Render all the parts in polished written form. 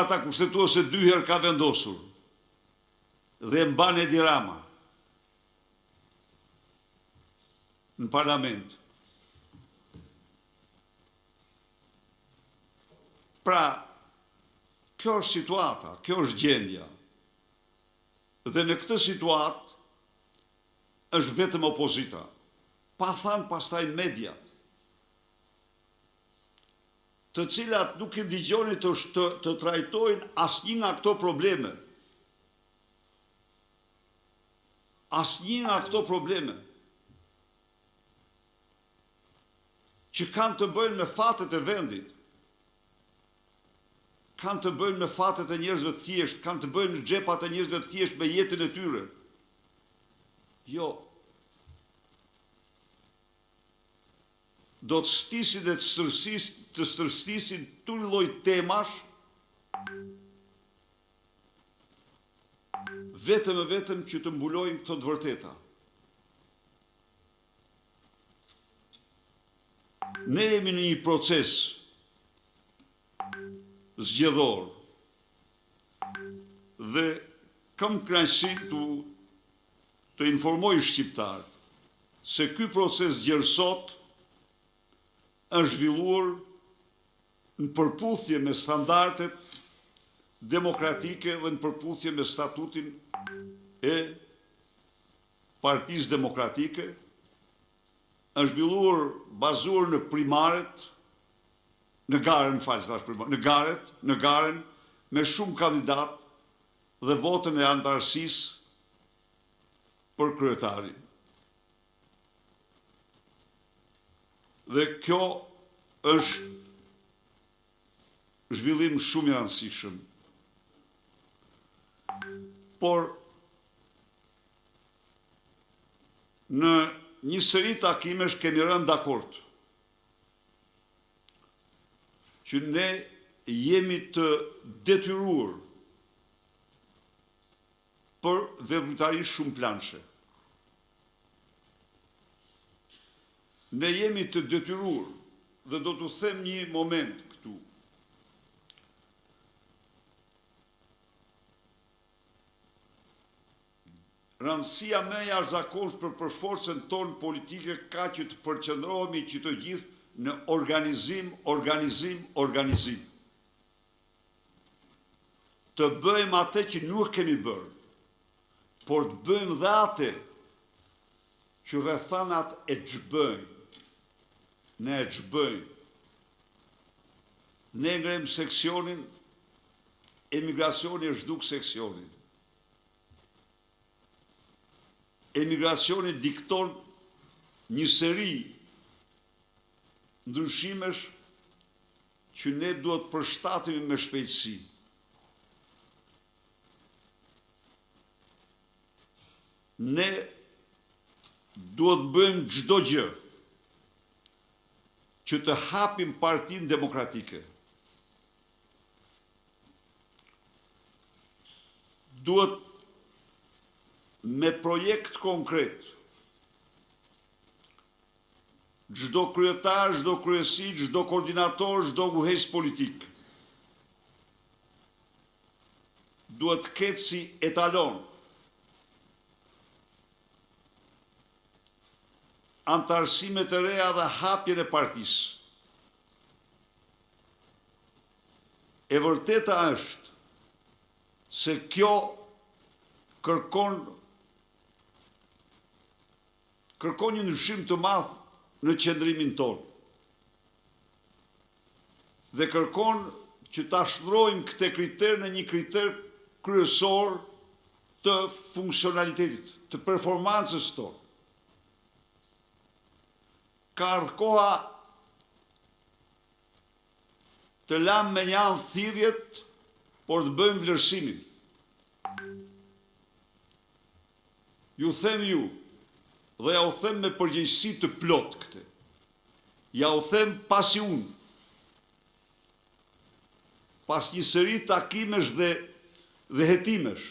Gjykata Kushtetuese dy herë ka vendosur dhe e mban Edi Rama në parlament. Pra, kjo është situata, kjo është gjendja. Dhe në këtë situatë është vetëm opozita, pa thanë pastaj mediat. Të cilat nuk i dëgjoni të të, të trajtojnë asnjë nga këto probleme. Asnjë nga këto probleme që kanë të bëjnë me fatet e vendit, kanë të bëjnë me fatet e njerëzve të thjeshtë, kanë të bëjnë me xhepat e njerëzve të thjeshtë, me jetën e tyre. Jo. Do të stisin dhe të stërsis, të stërstisin turli lloj temash, vetëm e vetëm që të mbulojnë këto të vërteta. Ne jemi në një proces zgjedhor dhe kam kënaqësinë të të informoj shqiptarët se ky proces gjer sot është zhvilluar në përputhje me standardet demokratike dhe në përputhje me statutin e Partisë Demokratike, është zhvilluar bazuar në primaret, në garën, më fal, s'thashë primare, në garet, në garën me shumë kandidatë dhe votën e anëtarësisë për kryetarin. Dhe kjo është zhvillim shumë i rëndësishëm. Por në një seri takimesh kemi rënë dakord që ne jemi të detyruar për veprimtari shumëplanëshe. Ne jemi të detyruar dhe do t'u them një moment këtu. Rëndësia më e jashtëzakonshme për për forcën tonë politike ka që të përqendrohemi që të gjithë në organizim, organizim, organizim. Të bëjmë atë që nuk kemi bërë, por të bëjmë dhe atë që rrethanat e çbëjnë. Ne e çbëjnë. Ne ngrejmë seksionin, emigracioni e zhduk seksionin. Emigracioni dikton një seri ndryshimesh që ne duhet të përshtatemi me shpejtësi. Ne duhet të bëjmë çdo gjë që të hapim Partinë Demokratike. Duhet me projekt konkret Çdo kryetar, çdo kryesi, çdo koordinator, çdo udhëheqës politik duhet të ketë si etalon anëtarësimet e reja dhe hapjen e partisë. E vërteta është se kjo kërkon Kërkon një ndryshim të madh në qëndrimin tonë dhe kërkon që ta shndërrojmë këtë kriter në një kriter kryesor të funksionalitetit, të performancës tonë. Ka ardhur koha të lamë mënjanë thirrjet, por të bëjmë vlerësimin. Ju them ju, dhe ja u them me përgjegjësi të plotë këtë. Ja u them pasi unë, pas një seri takimesh dhe dhe hetimesh,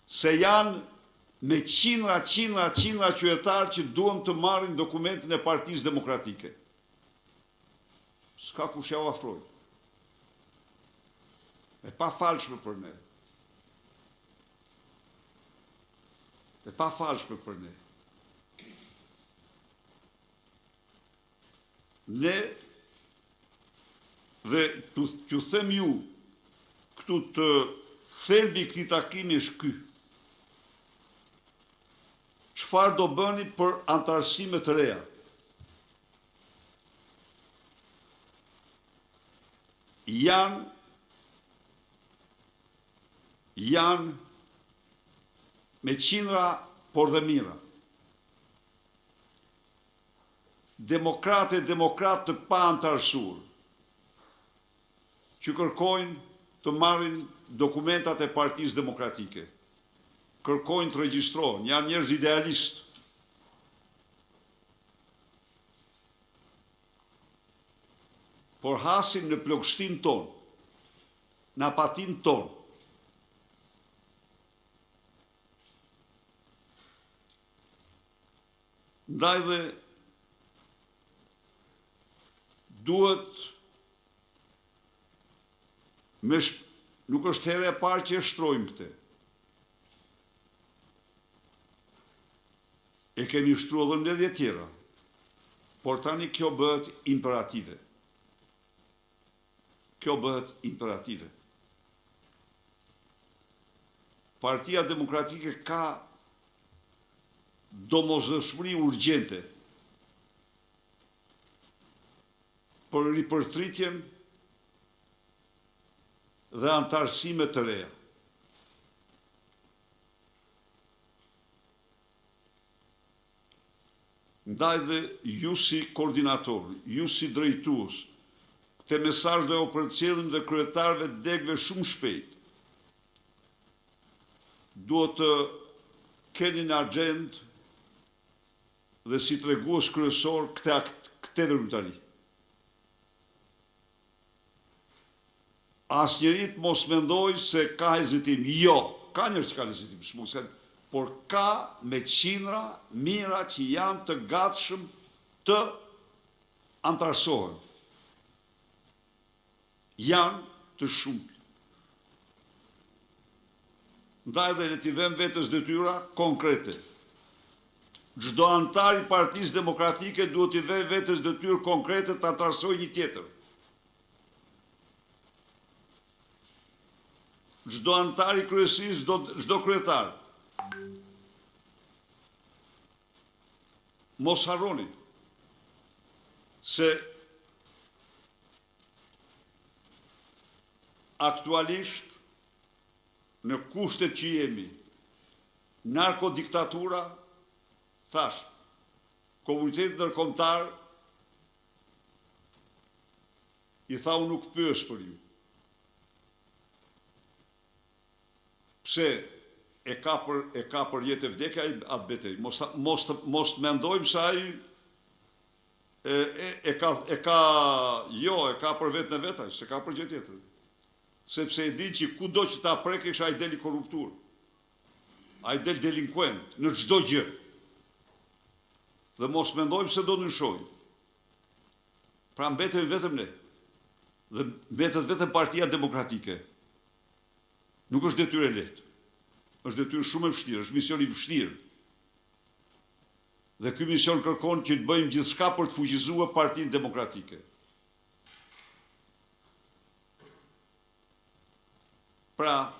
se janë me qindra, qindra, qindra qytetarë që duan të marrin dokumentin e Partisë Demokratike. S'ka kush ja u afrojë. E pafalshme për ne. E pafalshme për ne. Ne dhe t'ju them ju këtu të thelbi i këtij takimi është ky. Çfarë do bëni për anëtarësime të reja? Janë janë me qindra por dhe mijëra. Demokrate e demokratë të paanëtarësuar, që kërkojnë të marrin dokumentat e Partisë Demokratike, kërkojnë të regjistrohen, janë njerëz idealistë. Por hasin në plogështinë tonë, në apatinë tonë. Ndaj dhe duhet me shp... nuk është hera e parë që e shtrojmë këtë. E kemi shtruar edhe në mbledhje tjera, por tani kjo bëhet imperative. Kjo bëhet imperative. Partia Demokratike ka domosdoshmëri urgjente për ripërtritjen dhe anëtarësime të reja. Ndaj dhe ju si koordinator, ju si drejtues, këtë mesazh do ua përcjellim dhe kryetarëve të degëve shumë shpejt. Duhet të keni në axhendë dhe si tregues kryesor këtë këtë veprimtari. Asnjëri të mos mendojë se ka hezitim. Jo, ka njerëz që kanë hezitim, s'mund të por ka me qindra, mijëra që janë të gatshëm të anëtarësohen. Janë të shumtë. Ndaj dhe le t'i vëmë vetes detyra konkrete. Çdo anëtar i Partisë Demokratike duhet t'i vejë vetes detyrë konkrete të anëtarësojë një tjetër. Çdo anëtar i kryesisë, çdo, çdo kryetar. Mos harroni se aktualisht në kushtet që jemi, narkodiktatura, thashë, komuniteti ndërkombëtar I tha unë nuk pyes për ju. Pse e ka për e ka për jetë e vdekje ai atë betejë. Mos ta, mos të mos të mendojmë se ai e, e, e ka e ka jo, e ka për veten e vet ai, s'e ka për gjë tjetër. Sepse e di që kudo që ta prekësh ai del i korruptuar. Ai del delinkuent në çdo gjë. Dhe mos mendojmë se do ndryshojë. Pra mbetemi vetëm ne. Dhe mbetet vetëm Partia Demokratike. Nuk është detyrë e lehtë. Është detyrë shumë e vështirë, është mision i vështirë. Dhe ky mision kërkon që të bëjmë gjithçka për të fuqizuar Partinë Demokratike. Pra,